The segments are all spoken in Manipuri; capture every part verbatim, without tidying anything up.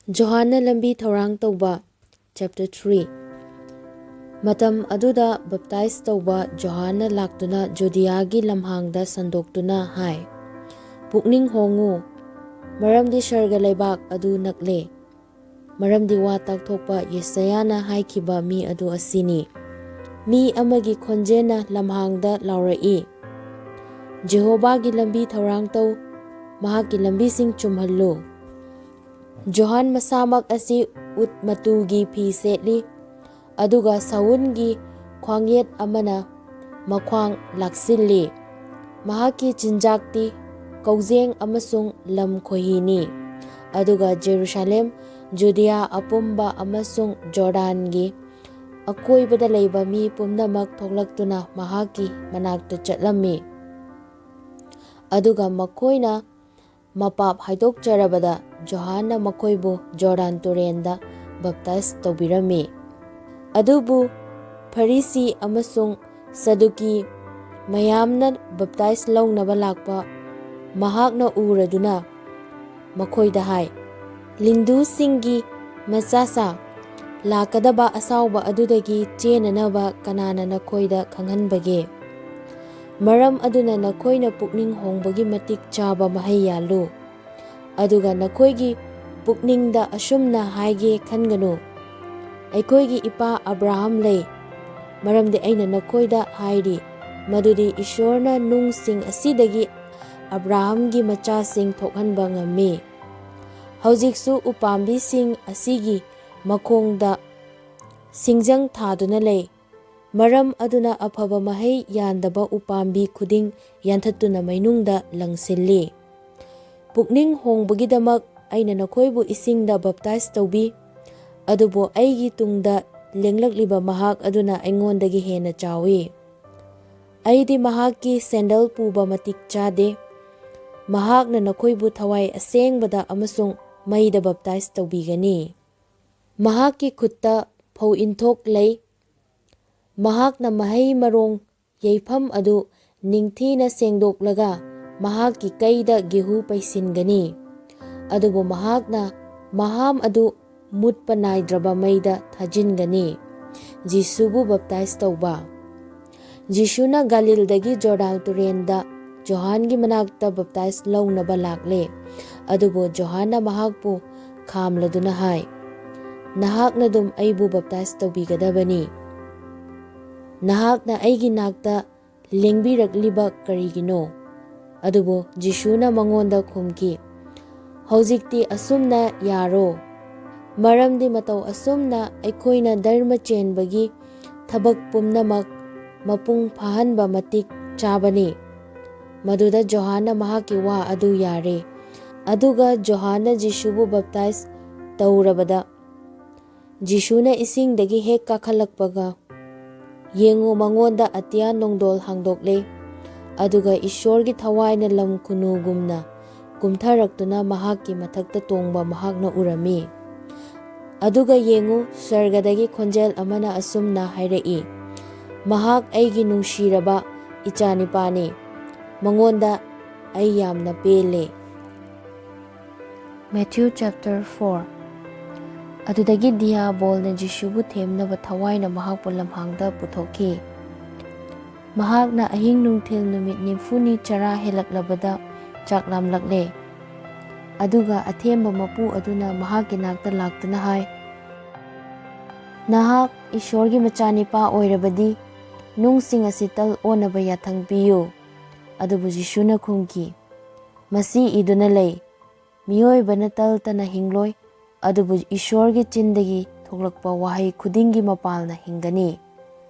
ꯖꯣꯍꯥꯟꯅ ꯂꯝꯕꯤ ꯊꯧꯔꯥꯡ ꯇꯧꯕ꯫ Chapter three. ꯃꯇꯝ ꯑꯗꯨꯗ ꯕꯞꯇꯥꯏꯖ ꯇꯧꯕ ꯖꯣꯍꯥꯟꯅ ꯂꯥꯛꯇꯨꯅ ꯖꯨꯗꯤꯌꯥꯒꯤ ꯂꯝꯍꯥꯡꯗ ꯁꯟꯗꯣꯛꯇꯨꯅ ꯍꯥꯏ, "ꯄꯨꯛꯅꯤꯡ ꯍꯣꯡꯉꯨ, ꯃꯔꯝꯗꯤ ꯁꯔꯒ ꯂꯩꯕꯥꯛ ꯑꯗꯨ ꯅꯛꯂꯦ꯫ ꯃꯔꯝꯗꯤ ꯋꯥ ꯇꯥꯛꯊꯣꯛꯄ ꯌꯦꯁꯥꯌꯥꯅ ꯍꯥꯏꯈꯤꯕ ꯃꯤ ꯑꯗꯨ ꯑꯁꯤꯅꯤ꯫ ꯃꯤ ꯑꯃꯒꯤ ꯈꯣꯟꯖꯦꯜꯅ ꯂꯝꯍꯥꯡꯗ ꯂꯥꯎꯔꯛꯏ, 'ꯖꯦꯍꯣꯕꯥꯒꯤ ꯂꯝꯕꯤ ꯊꯧꯔꯥꯡ ꯇꯧ, ꯃꯍꯥꯛꯀꯤ ꯂꯝꯕꯤꯁꯤꯡ ꯆꯨꯝꯍꯜꯂꯨ.'" ꯖꯣꯍꯥꯟ ꯃꯁꯥꯃꯛ ꯑꯁꯤ ꯎꯠ ꯃꯇꯨꯒꯤ ꯐꯤ ꯁꯦꯠꯂꯤ, ꯑꯗꯨꯒ ꯁꯎꯟꯒꯤ ꯈ꯭ꯋꯥꯡꯌꯦꯠ ꯑꯃꯅ ꯃꯈ꯭ꯋꯥꯡ ꯂꯥꯛꯁꯤꯜꯂꯤ꯫ ꯃꯍꯥꯛꯀꯤ ꯆꯤꯟꯖꯥꯛꯇꯤ ꯀꯧꯖꯦꯡ ꯑꯃꯁꯨꯡ ꯂꯝ ꯈꯣꯏꯍꯤꯅꯤ꯫ ꯑꯗꯨꯒ ꯖꯦꯔꯨꯁꯥꯂꯦꯝ, ꯖꯨꯗꯤꯌꯥ ꯑꯄꯨꯝꯕ ꯑꯃꯁꯨꯡ ꯖꯣꯔꯗꯥꯟꯒꯤ ꯑꯀꯣꯏꯕꯗ ꯂꯩꯕ ꯃꯤ ꯄꯨꯝꯅꯃꯛ ꯊꯣꯛꯂꯛꯇꯨꯅ ꯃꯍꯥꯛꯀꯤ ꯃꯅꯥꯛꯇ ꯆꯠꯂꯝꯃꯤ꯫ ꯑꯗꯨꯒ ꯃꯈꯣꯏꯅ ꯃꯄꯥꯞ ꯍꯥꯏꯗꯣꯛꯆꯔꯕꯗ ꯖꯣꯍꯥꯟꯅ ꯃꯈꯣꯏꯕꯨ ꯖꯣꯔꯗꯥꯟ ꯇꯨꯔꯦꯟꯗ ꯕꯞꯇꯥꯏꯖ ꯇꯧꯕꯤꯔꯝꯃꯤ꯫ ꯑꯗꯨꯕꯨ ꯐꯔꯤꯁꯤ ꯑꯃꯁꯨꯡ ꯁꯗꯨꯀꯤ ꯃꯌꯥꯝꯅ ꯕꯞꯇꯥꯏꯖ ꯂꯧꯅꯕ ꯂꯥꯛꯄ ꯃꯍꯥꯛꯅ ꯎꯔꯗꯨꯅ ꯃꯈꯣꯏꯗ ꯍꯥꯏ, "ꯂꯤꯟꯗꯨꯁꯤꯡꯒꯤ ꯃꯆꯥꯁꯥ, ꯂꯥꯛꯀꯗꯕ ꯑꯁꯥꯎꯕ ꯑꯗꯨꯗꯒꯤ ꯆꯦꯟꯅꯅꯕ ꯀꯅꯥꯅ ꯅꯈꯣꯏꯗ ꯈꯪꯍꯟꯕꯒꯦ? ꯃꯔꯝ ꯑꯗꯨꯅ ꯅꯈꯣꯏꯅ ꯄꯨꯛꯅꯤꯡ ꯍꯣꯡꯕꯒꯤ ꯃꯇꯤꯛ ꯆꯥꯕ ꯃꯍꯩ ꯌꯥꯜꯂꯨ꯫ ꯑꯗꯨꯒ ꯅꯈꯣꯏꯒꯤ ꯄꯨꯛꯅꯤꯡꯗ ꯑꯁꯨꯝꯅ ꯍꯥꯏꯒꯦ ꯈꯟꯒꯅꯨ, 'ꯑꯩꯈꯣꯏꯒꯤ ꯏꯄꯥ ꯑꯕ꯭ꯔꯥꯍꯥꯝ ꯂꯩ.' ꯃꯔꯝꯗꯤ ꯑꯩꯅ ꯅꯈꯣꯏꯗ ꯍꯥꯏꯔꯤ ꯃꯗꯨꯗꯤ ꯏꯁꯣꯔꯅ ꯅꯨꯡꯁꯤꯡ ꯑꯁꯤꯗꯒꯤ ꯑꯕ꯭ꯔꯥꯍꯥꯝꯒꯤ ꯃꯆꯥꯁꯤꯡ ꯊꯣꯛꯍꯟꯕ ꯉꯝꯃꯤ꯫ ꯍꯧꯖꯤꯛꯁꯨ ꯎꯄꯥꯝꯕꯤꯁꯤꯡ ꯑꯁꯤꯒꯤ ꯃꯈꯣꯡꯗ ꯁꯤꯡꯖꯪ ꯊꯥꯗꯨꯅ ꯂꯩ꯫ ꯃꯔꯝ ꯑꯗꯨꯅ ꯑꯐꯕ ꯃꯍꯩ ꯌꯥꯟꯗꯕ ꯎꯄꯥꯝꯕꯤ ꯈꯨꯗꯤꯡ ꯌꯥꯟꯊꯠꯇꯨꯅ ꯃꯩꯅꯨꯡꯗ ꯂꯪꯁꯤꯜꯂꯤ꯫ ꯄꯨꯛꯅꯤꯡ ꯍꯣꯡꯕꯒꯤꯗꯃꯛ ꯑꯩꯅ ꯅꯈꯣꯏꯕꯨ ꯏꯁꯤꯡꯗ ꯕꯞꯇꯥꯏꯖ ꯇꯧꯕꯤ, ꯑꯗꯨꯕꯨ ꯑꯩꯒꯤ ꯇꯨꯡꯗ ꯂꯦꯡꯂꯛꯂꯤꯕ ꯃꯍꯥꯛ ꯑꯗꯨꯅ ꯑꯩꯉꯣꯟꯗꯒꯤ ꯍꯦꯟꯅ ꯆꯥꯎꯏ꯫ ꯑꯩꯗꯤ ꯃꯍꯥꯛꯀꯤ ꯁꯦꯟꯗꯜ ꯄꯨꯕ ꯃꯇꯤꯛ ꯆꯥꯗꯦ꯫ ꯃꯍꯥꯛꯅ ꯅꯈꯣꯏꯕꯨ ꯊꯋꯥꯏ ꯑꯁꯦꯡꯕꯗ ꯑꯃꯁꯨꯡ ꯃꯩꯗ ꯕꯞꯇꯥꯏꯖ ꯇꯧꯕꯤꯒꯅꯤ꯫ ꯃꯍꯥꯛꯀꯤ ꯈꯨꯠꯇ ꯐꯧ ꯏꯟꯊꯣꯛ ꯂꯩ꯫ ꯃꯍꯥꯛꯅ ꯃꯍꯩ ꯃꯔꯣꯡ ꯌꯩꯐꯝ ꯑꯗꯨ ꯅꯤꯡꯊꯤꯅ ꯁꯦꯡꯗꯣꯛꯂꯒ ꯃꯍꯥꯛꯀꯤ ꯀꯩꯗ ꯒꯦꯍꯨ ꯄꯩꯁꯤꯟꯒꯅꯤ꯫ ꯑꯗꯨꯕꯨ ꯃꯍꯥꯛꯅ ꯃꯍꯥꯝ ꯑꯗꯨ ꯃꯨꯠꯄ ꯅꯥꯏꯗ꯭ꯔꯕ ꯃꯩꯗ ꯊꯥꯖꯤꯟꯒꯅꯤ꯫ ꯖꯤꯁꯨꯕꯨ ꯕꯞꯇꯥꯏꯖ ꯇꯧꯕ꯫ ꯖꯤꯁꯨꯅ ꯒꯥꯂꯤꯜꯗꯒꯤ ꯖꯣꯔꯗꯥꯟ ꯇꯨꯔꯦꯟꯗ ꯖꯣꯍꯥꯟꯒꯤ ꯃꯅꯥꯛꯇ ꯕꯞꯇꯥꯏꯖ ꯂꯧꯅꯕ ꯂꯥꯛꯂꯦ꯫ ꯑꯗꯨꯕꯨ ꯖꯣꯍꯥꯟꯅ ꯃꯍꯥꯛꯄꯨ ꯈꯥꯝꯂꯗꯨꯅ ꯍꯥꯏ, "ꯅꯍꯥꯛꯅ ꯑꯗꯨꯝ ꯑꯩꯕꯨ ꯕꯞꯇꯥꯏꯖ ꯇꯧꯕꯤꯒꯗꯕꯅꯤ꯫ ꯅꯍꯥꯛꯅ ꯑꯩꯒꯤ ꯅꯥꯛꯇ ꯂꯦꯡꯕꯤꯔꯛꯂꯤꯕ ꯀꯔꯤꯒꯤꯅꯣ?" ꯑꯗꯨꯕꯨ ꯖꯤꯁꯨꯅ ꯃꯉꯣꯟꯗ ꯈꯨꯝꯈꯤ, "ꯍꯧꯖꯤꯛꯇꯤ ꯑꯁꯨꯝꯅ ꯌꯥꯔꯣ, ꯃꯔꯝꯗꯤ ꯃꯇꯧ ꯑꯁꯨꯝꯅ ꯑꯩꯈꯣꯏꯅ ꯙꯔꯃ ꯆꯦꯟꯕꯒꯤ ꯊꯕꯛ ꯄꯨꯝꯅꯃꯛ ꯃꯄꯨꯡ ꯐꯥꯍꯟꯕ ꯃꯇꯤꯛ ꯆꯥꯕꯅꯤ꯫" ꯃꯗꯨꯗ ꯖꯣꯍꯥꯟꯅ ꯃꯍꯥꯛꯀꯤ ꯋꯥ ꯑꯗꯨ ꯌꯥꯔꯦ꯫ ꯑꯗꯨꯒ ꯖꯣꯍꯥꯟꯅ ꯖꯤꯁꯨꯕꯨ ꯕꯞꯇꯥꯏꯖ ꯇꯧꯔꯕꯗ, ꯖꯤꯁꯨꯅ ꯏꯁꯤꯡꯗꯒꯤ ꯍꯦꯛ ꯀꯥꯈꯠꯂꯛꯄꯒ, ꯌꯦꯡꯉꯨ, ꯃꯉꯣꯟꯗ ꯑꯇꯤꯌꯥ ꯅꯣꯡꯗꯣꯜ ꯍꯥꯡꯗꯣꯛꯂꯦ, ꯑꯗꯨꯒ ꯏꯁꯣꯔꯒꯤ ꯊꯋꯥꯏꯅ ꯂꯝ ꯈꯨꯅꯨꯒꯨꯝꯅ ꯀꯨꯝꯊꯔꯛꯇꯨꯅ ꯃꯍꯥꯛꯀꯤ ꯃꯊꯛꯇ ꯇꯣꯡꯕ ꯃꯍꯥꯛꯅ ꯎꯔꯝꯃꯤ꯫ ꯑꯗꯨꯒ ꯌꯦꯡꯉꯨ, ꯁꯔꯒꯗꯒꯤ ꯈꯣꯟꯖꯦꯜ ꯑꯃꯅ ꯑꯁꯨꯝꯅ ꯍꯥꯏꯔꯛꯏ, "ꯃꯍꯥꯛ ꯑꯩꯒꯤ ꯅꯨꯡꯁꯤꯔꯕ ꯏꯆꯥꯅꯤꯄꯥꯅꯤ, ꯃꯉꯣꯟꯗ ꯑꯩ ꯌꯥꯝꯅ ꯄꯦꯜꯂꯦ꯫" Matthew chapter four꯫ ꯑꯗꯨꯗꯒꯤ ꯗꯤꯌꯥꯕꯣꯜꯅ ꯖꯤꯁꯨꯕꯨ ꯊꯦꯝꯅꯕ ꯊꯋꯥꯏꯅ ꯃꯍꯥꯛꯄꯨ ꯂꯝꯍꯥꯡꯗ ꯄꯨꯊꯣꯛꯈꯤ꯫ ꯃꯍꯥꯛꯅ ꯑꯍꯤꯡ ꯅꯨꯡꯊꯤꯜ ꯅꯨꯃꯤꯠ ꯅꯤꯐꯨꯅꯤ ꯆꯔꯥ ꯍꯦꯜꯂꯛꯂꯕꯗ ꯆꯥꯛ ꯂꯥꯝꯂꯛꯂꯦ꯫ ꯑꯗꯨꯒ ꯑꯊꯦꯝꯕ ꯃꯄꯨ ꯑꯗꯨꯅ ꯃꯍꯥꯛꯀꯤ ꯅꯥꯛꯇ ꯂꯥꯛꯇꯨꯅ ꯍꯥꯏ, "ꯅꯍꯥꯛ ꯏꯁꯣꯔꯒꯤ ꯃꯆꯥꯅꯤꯄꯥ ꯑꯣꯏꯔꯕꯗꯤ, ꯅꯨꯡꯁꯤꯡ ꯑꯁꯤ ꯇꯜ ꯑꯣꯟꯅꯕ ꯌꯥꯊꯪ ꯄꯤꯌꯨ꯫" ꯑꯗꯨꯕꯨ ꯖꯤꯁꯨꯅ ꯈꯨꯝꯈꯤ, "ꯃꯁꯤ ꯏꯗꯨꯅ ꯂꯩ, ꯃꯤꯑꯣꯏꯕꯅ ꯇꯜꯇꯅ ꯍꯤꯡꯂꯣꯏ, ꯑꯗꯨꯕꯨ ꯏꯁꯣꯔꯒꯤ ꯆꯤꯟꯗꯒꯤ ꯊꯣꯛꯂꯛꯄ ꯋꯥꯍꯩ ꯈꯨꯗꯤꯡꯒꯤ ꯃꯄꯥꯜꯅ ꯍꯤꯡꯒꯅꯤ꯫"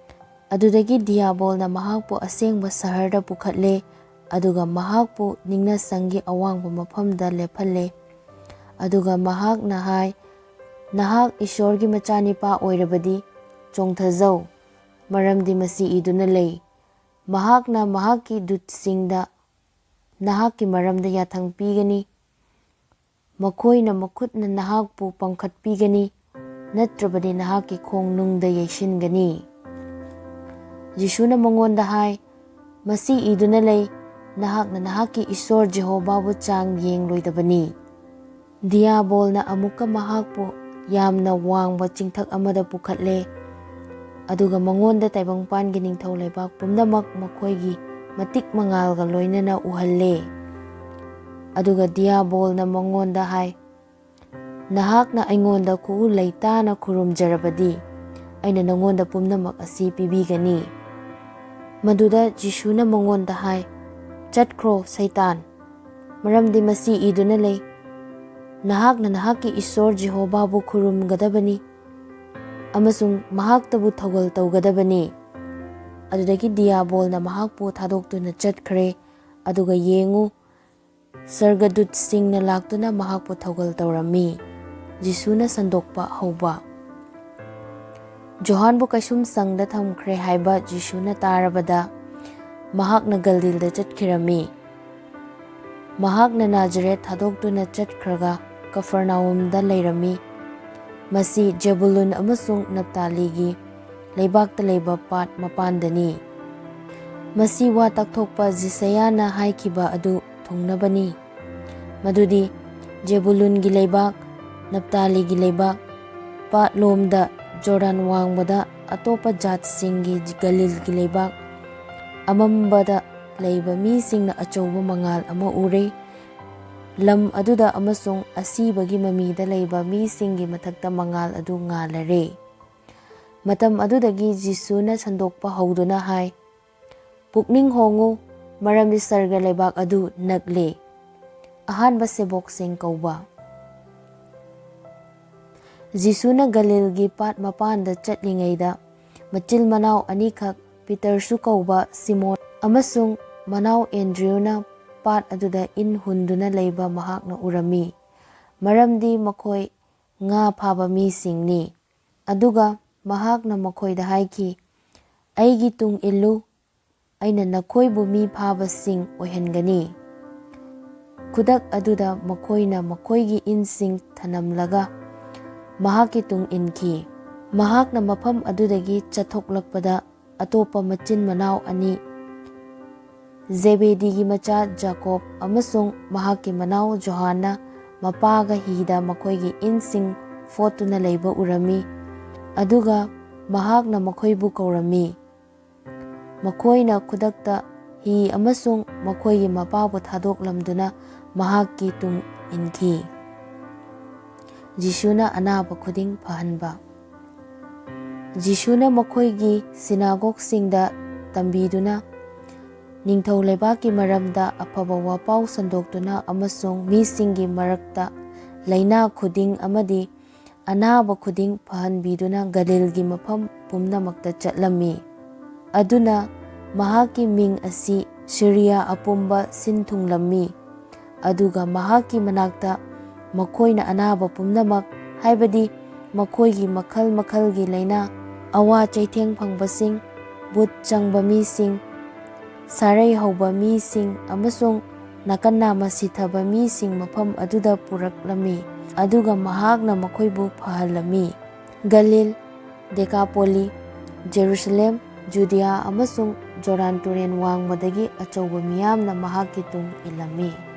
ꯑꯗꯨꯗꯒꯤ ꯗꯤꯌꯥꯕꯣꯜꯅ ꯃꯍꯥꯛꯄꯨ ꯑꯁꯦꯡꯕ ꯁꯍꯔꯗ ꯄꯨꯈꯠꯂꯦ, ꯑꯗꯨꯒ ꯃꯍꯥꯛꯄꯨ ꯅꯤꯡꯅꯁꯪꯒꯤ ꯑꯋꯥꯡꯕ ꯃꯐꯝꯗ ꯂꯦꯞꯍꯜꯂꯦ꯫ ꯑꯗꯨꯒ ꯃꯍꯥꯛꯅ ꯍꯥꯏ, "ꯅꯍꯥꯛ ꯏꯁꯣꯔꯒꯤ ꯃꯆꯥꯅꯤꯄꯥ ꯑꯣꯏꯔꯕꯗꯤ, ꯆꯣꯡꯊꯖꯧ, ꯃꯔꯝꯗꯤ ꯃꯁꯤ ꯏꯗꯨꯅ ꯂꯩ, ꯃꯍꯥꯛꯅ ꯃꯍꯥꯛꯀꯤ ꯗꯨꯠꯁꯤꯡꯗ ꯅꯍꯥꯛꯀꯤ ꯃꯔꯝꯗ ꯌꯥꯊꯪ ꯄꯤꯒꯅꯤ꯫ ꯃꯈꯣꯏꯅ ꯃꯈꯨꯠꯅ ꯅꯍꯥꯛꯄꯨ ꯄꯪꯈꯠꯄꯤꯒꯅꯤ, ꯅꯠꯇ꯭ꯔꯕꯗꯤ ꯅꯍꯥꯛꯀꯤ ꯈꯣꯡ ꯅꯨꯡꯗ ꯌꯩꯁꯤꯟꯒꯅꯤ꯫" ꯖꯤꯁꯨꯅ ꯃꯉꯣꯟꯗ ꯍꯥꯏ, "ꯃꯁꯤ ꯏꯗꯨꯅ ꯂꯩ, ꯅꯍꯥꯛꯅ ꯅꯍꯥꯛꯀꯤ ꯏꯁꯣꯔ ꯖꯦꯍꯣꯚꯥꯕꯨ ꯆꯥꯡ ꯌꯦꯡꯂꯣꯏꯗꯕꯅꯤ꯫" ꯗꯤꯌꯥꯕꯣꯜꯅ ꯑꯃꯨꯛꯀ ꯃꯍꯥꯛꯄꯨ ꯌꯥꯝꯅ ꯋꯥꯡꯕ ꯆꯤꯡꯊꯛ ꯑꯃꯗ ꯄꯨꯈꯠꯂꯦ, ꯑꯗꯨꯒ ꯃꯉꯣꯟꯗ ꯇꯥꯏꯕꯪꯄꯥꯟꯒꯤ ꯅꯤꯡꯊꯧ ꯂꯩꯕꯥꯛ ꯄꯨꯝꯅꯃꯛ ꯃꯈꯣꯏꯒꯤ ꯃꯇꯤꯛ ꯃꯉꯥꯜꯒ ꯂꯣꯏꯅꯅ ꯎꯍꯜꯂꯦ꯫ ꯑꯗꯨꯒ ꯗꯤꯌꯥꯕꯣꯜꯅ ꯃꯉꯣꯟꯗ ꯍꯥꯏ, "ꯅꯍꯥꯛꯅ ꯑꯩꯉꯣꯟꯗ ꯈꯨꯎ ꯂꯩꯇꯥꯅ ꯈꯨꯔꯨꯝꯖꯔꯕꯗꯤ, ꯑꯩꯅ ꯅꯉꯣꯟꯗ ꯄꯨꯝꯅꯃꯛ ꯑꯁꯤ ꯄꯤꯕꯤꯒꯅꯤ꯫" ꯃꯗꯨꯗ ꯖꯤꯁꯨꯅ ꯃꯉꯣꯟꯗ ꯍꯥꯏ, "ꯆꯠꯈ꯭ꯔꯣ, ꯁꯩꯇꯥꯟ, ꯃꯔꯝꯗꯤ ꯃꯁꯤ ꯏꯗꯨꯅ ꯂꯩ, 'ꯅꯍꯥꯛꯅ ꯅꯍꯥꯛꯀꯤ ꯏꯁꯣꯔ ꯖꯦꯍꯣꯕꯥꯕꯨ ꯈꯨꯔꯨꯝꯒꯗꯕꯅꯤ ꯑꯃꯁꯨꯡ ꯃꯍꯥꯛꯇꯕꯨ ꯊꯧꯒꯜ ꯇꯧꯒꯗꯕꯅꯤ.'" ꯑꯗꯨꯗꯒꯤ ꯗꯤꯌꯥꯕꯣꯜꯅ ꯃꯍꯥꯛꯄꯨ ꯊꯥꯗꯣꯛꯇꯨꯅ ꯆꯠꯈ꯭ꯔꯦ꯫ ꯑꯗꯨꯒ ꯌꯦꯡꯉꯨ, ꯁꯔꯒꯗꯨꯠꯁꯤꯡꯅ ꯂꯥꯛꯇꯨꯅ ꯃꯍꯥꯛꯄꯨ ꯊꯧꯒꯜ ꯇꯧꯔꯝꯃꯤ꯫ ꯖꯤꯁꯨꯅ ꯁꯟꯗꯣꯛꯄ ꯍꯧꯕ꯫ ꯖꯣꯍꯥꯟꯕꯨ ꯀꯩꯁꯨꯝꯁꯪꯗ ꯊꯝꯈ꯭ꯔꯦ ꯍꯥꯏꯕ ꯖꯤꯁꯨꯅ ꯇꯥꯔꯕꯗ, ꯃꯍꯥꯛꯅ ꯒꯂꯤꯜꯗ ꯆꯠꯈꯤꯔꯝꯃꯤ꯫ ꯃꯍꯥꯛꯅ ꯅꯥꯖꯔꯦꯠ ꯊꯥꯗꯣꯛꯇꯨꯅ ꯆꯠꯈ꯭ꯔꯒ ꯀꯐꯔꯅꯥꯎꯝꯗ ꯂꯩꯔꯝꯃꯤ꯫ ꯃꯁꯤ ꯖꯦꯕꯨꯂꯨꯟ ꯑꯃꯁꯨꯡ ꯅꯞꯇꯥꯂꯤꯒꯤ ꯂꯩꯕꯥꯛꯇ ꯂꯩꯕ ꯄꯥꯠ ꯃꯄꯥꯟꯗꯅꯤ꯫ ꯃꯁꯤ ꯋꯥ ꯇꯥꯛꯊꯣꯛꯄ ꯖꯤꯁꯌꯥꯅ ꯍꯥꯏꯈꯤꯕ ꯑꯗꯨ ꯊꯨꯡꯅꯕꯅꯤ, ꯃꯗꯨꯗꯤ, "ꯖꯦꯕꯨꯂꯨꯟꯒꯤ ꯂꯩꯕꯥꯛ, ꯅꯞꯇꯥꯂꯤꯒꯤ ꯂꯩꯕꯥꯛ, ꯄꯥꯠꯂꯣꯝꯗ ꯖꯣꯔꯗꯥꯟ ꯋꯥꯡꯃꯗ ꯑꯇꯣꯞꯄ ꯖꯥꯠꯁꯤꯡꯒꯤ ꯒꯂꯤꯜꯒꯤ ꯂꯩꯕꯥꯛ, ꯑꯃꯝꯕꯗ ꯂꯩꯕ ꯃꯤꯁꯤꯡꯅ ꯑꯆꯧꯕ ꯃꯉꯥꯜ ꯑꯃ ꯎꯔꯦ꯫ ꯂꯝ ꯑꯗꯨꯗ ꯑꯃꯁꯨꯡ ꯑꯁꯤꯕꯒꯤ ꯃꯃꯤꯗ ꯂꯩꯕ ꯃꯤꯁꯤꯡꯒꯤ ꯃꯊꯛꯇ ꯃꯉꯥꯜ ꯑꯗꯨ ꯉꯥꯜꯂꯔꯦ꯫" ꯃꯇꯝ ꯑꯗꯨꯗꯒꯤ ꯖꯤꯁꯨꯅ ꯁꯟꯗꯣꯛꯄ ꯍꯧꯗꯨꯅ ꯍꯥꯏ, "ꯄꯨꯛꯅꯤꯡ ꯍꯣꯡꯉꯨ, ꯃꯔꯝꯗꯤ ꯁꯔꯒ ꯂꯩꯕꯥꯛ ꯑꯗꯨ ꯅꯛꯂꯦ꯫" ꯑꯍꯥꯟꯕ ꯁꯦꯕꯣꯛꯁꯤꯡ ꯀꯧꯕ꯫ ꯖꯤꯁꯨꯅ ꯒꯂꯤꯜꯒꯤ ꯄꯥꯠ ꯃꯄꯥꯟꯗ ꯆꯠꯂꯤꯉꯩꯗ, ꯃꯆꯤꯜ ꯃꯅꯥꯎ ꯑꯅꯤꯈꯛ, ꯄꯤꯇꯔꯁꯨ ꯀꯧꯕ ꯁꯤꯃꯣꯟ ꯑꯃꯁꯨꯡ ꯃꯅꯥꯎ ꯑꯦꯟꯗ꯭ꯔꯤꯌꯨꯅ ꯄꯥꯠ ꯑꯗꯨꯗ ꯏꯟ ꯍꯨꯟꯗꯨꯅ ꯂꯩꯕ ꯃꯍꯥꯛꯅ ꯎꯔꯝꯃꯤ꯫ ꯃꯔꯝꯗꯤ ꯃꯈꯣꯏ ꯉꯥ ꯐꯥꯕ ꯃꯤꯁꯤꯡꯅꯤ꯫ ꯑꯗꯨꯒ ꯃꯍꯥꯛꯅ ꯃꯈꯣꯏꯗ ꯍꯥꯏꯈꯤ, "ꯑꯩꯒꯤ ꯇꯨꯡ ꯏꯜꯂꯨ, ꯑꯩꯅ ꯅꯈꯣꯏꯕꯨ ꯃꯤ ꯐꯥꯕꯁꯤꯡ ꯑꯣꯏꯍꯟꯒꯅꯤ꯫" ꯈꯨꯗꯛ ꯑꯗꯨꯗ ꯃꯈꯣꯏꯅ ꯃꯈꯣꯏꯒꯤ ꯏꯟꯁꯤꯡ ꯊꯅꯝꯂꯒ ꯃꯍꯥꯛꯀꯤ ꯇꯨꯡ ꯏꯟꯈꯤ꯫ ꯃꯍꯥꯛꯅ ꯃꯐꯝ ꯑꯗꯨꯗꯒꯤ ꯆꯠꯊꯣꯛꯂꯛꯄꯗ, ꯑꯇꯣꯞꯄ ꯃꯆꯤꯟ ꯃꯅꯥꯎ ꯑꯅꯤ, ꯖꯦꯕꯦꯗꯤꯒꯤ ꯃꯆꯥ ꯖꯥꯀꯣꯕ ꯑꯃꯁꯨꯡ ꯃꯍꯥꯛꯀꯤ ꯃꯅꯥꯎ ꯖꯣꯍꯥꯟꯅ ꯃꯄꯥꯒ ꯍꯤꯗ ꯃꯈꯣꯏꯒꯤ ꯏꯟꯁꯤꯡ ꯐꯣꯠꯇꯨꯅ ꯂꯩꯕ ꯎꯔꯝꯃꯤ꯫ ꯑꯗꯨꯒ ꯃꯍꯥꯛꯅ ꯃꯈꯣꯏꯕꯨ ꯀꯧꯔꯝꯃꯤ꯫ ꯃꯈꯣꯏꯅ ꯈꯨꯗꯛꯇ ꯍꯤ ꯑꯃꯁꯨꯡ ꯃꯈꯣꯏꯒꯤ ꯃꯄꯥꯕꯨ ꯊꯥꯗꯣꯛꯂꯝꯗꯨꯅ ꯃꯍꯥꯛꯀꯤ ꯇꯨꯡ ꯏꯟꯈꯤ꯫ ꯖꯤꯁꯨꯅ ꯑꯅꯥꯕ ꯈꯨꯗꯤꯡ ꯐꯍꯟꯕ꯫ ꯖꯤꯁꯨꯅ ꯃꯈꯣꯏꯒꯤ ꯁꯤꯅꯥꯒꯣꯒꯁꯤꯡꯗ ꯇꯝꯕꯤꯗꯨꯅ, ꯅꯤꯡꯊꯧ ꯂꯩꯕꯥꯛꯀꯤ ꯃꯔꯝꯗ ꯑꯐꯕ ꯋꯥꯄꯥꯎ ꯁꯟꯗꯣꯛꯇꯨꯅ ꯑꯃꯁꯨꯡ ꯃꯤꯁꯤꯡꯒꯤ ꯃꯔꯛꯇ ꯂꯥꯏꯅꯥ ꯈꯨꯗꯤꯡ ꯑꯃꯗꯤ ꯑꯅꯥꯕ ꯈꯨꯗꯤꯡ ꯐꯍꯟꯕꯤꯗꯨꯅ ꯒꯂꯤꯜꯒꯤ ꯃꯐꯝ ꯄꯨꯝꯅꯃꯛꯇ ꯆꯠꯂꯝꯃꯤ꯫ ꯑꯗꯨꯅ ꯃꯍꯥꯛꯀꯤ ꯃꯤꯡ ꯑꯁꯤ ꯁꯤꯔꯤꯌꯥ ꯑꯄꯨꯝꯕ ꯁꯤꯟ ꯊꯨꯡꯂꯝꯃꯤ꯫ ꯑꯗꯨꯒ ꯃꯍꯥꯛꯀꯤ ꯃꯅꯥꯛꯇ ꯃꯈꯣꯏꯅ ꯑꯅꯥꯕ ꯄꯨꯝꯅꯃꯛ, ꯍꯥꯏꯕꯗꯤ ꯃꯈꯣꯏꯒꯤ ꯃꯈꯜ ꯃꯈꯜꯒꯤ ꯂꯥꯏꯅꯥ, ꯑꯋꯥ ꯆꯩꯊꯦꯡ ꯐꯪꯕꯁꯤꯡ, ꯚꯨꯠ ꯆꯪꯕ ꯃꯤꯁꯤꯡ, ꯁꯥꯔꯩ ꯍꯧꯕ ꯃꯤꯁꯤꯡ ꯑꯃꯁꯨꯡ ꯅꯥꯀꯟ ꯅꯥꯝꯃ ꯁꯤꯊꯕ ꯃꯤꯁꯤꯡ ꯃꯐꯝ ꯑꯗꯨꯗ ꯄꯨꯔꯛꯂꯝꯃꯤ, ꯑꯗꯨꯒ ꯃꯍꯥꯛꯅ ꯃꯈꯣꯏꯕꯨ ꯐꯍꯜꯂꯝꯃꯤ꯫ ꯒꯂꯤꯜ, ꯗꯦꯀꯥꯄꯣꯂꯤ, ꯖꯦꯔꯨꯁꯂꯦꯝ, ꯖꯨꯗꯤꯌꯥ ꯑꯃꯁꯨꯡ ꯖꯣꯔꯗꯥꯟ ꯇꯨꯔꯦꯜ ꯋꯥꯡꯃꯗꯒꯤ ꯑꯆꯧꯕ ꯃꯤꯌꯥꯝꯅ ꯃꯍꯥꯛꯀꯤ ꯇꯨꯡ ꯏꯜꯂꯝꯃꯤ꯫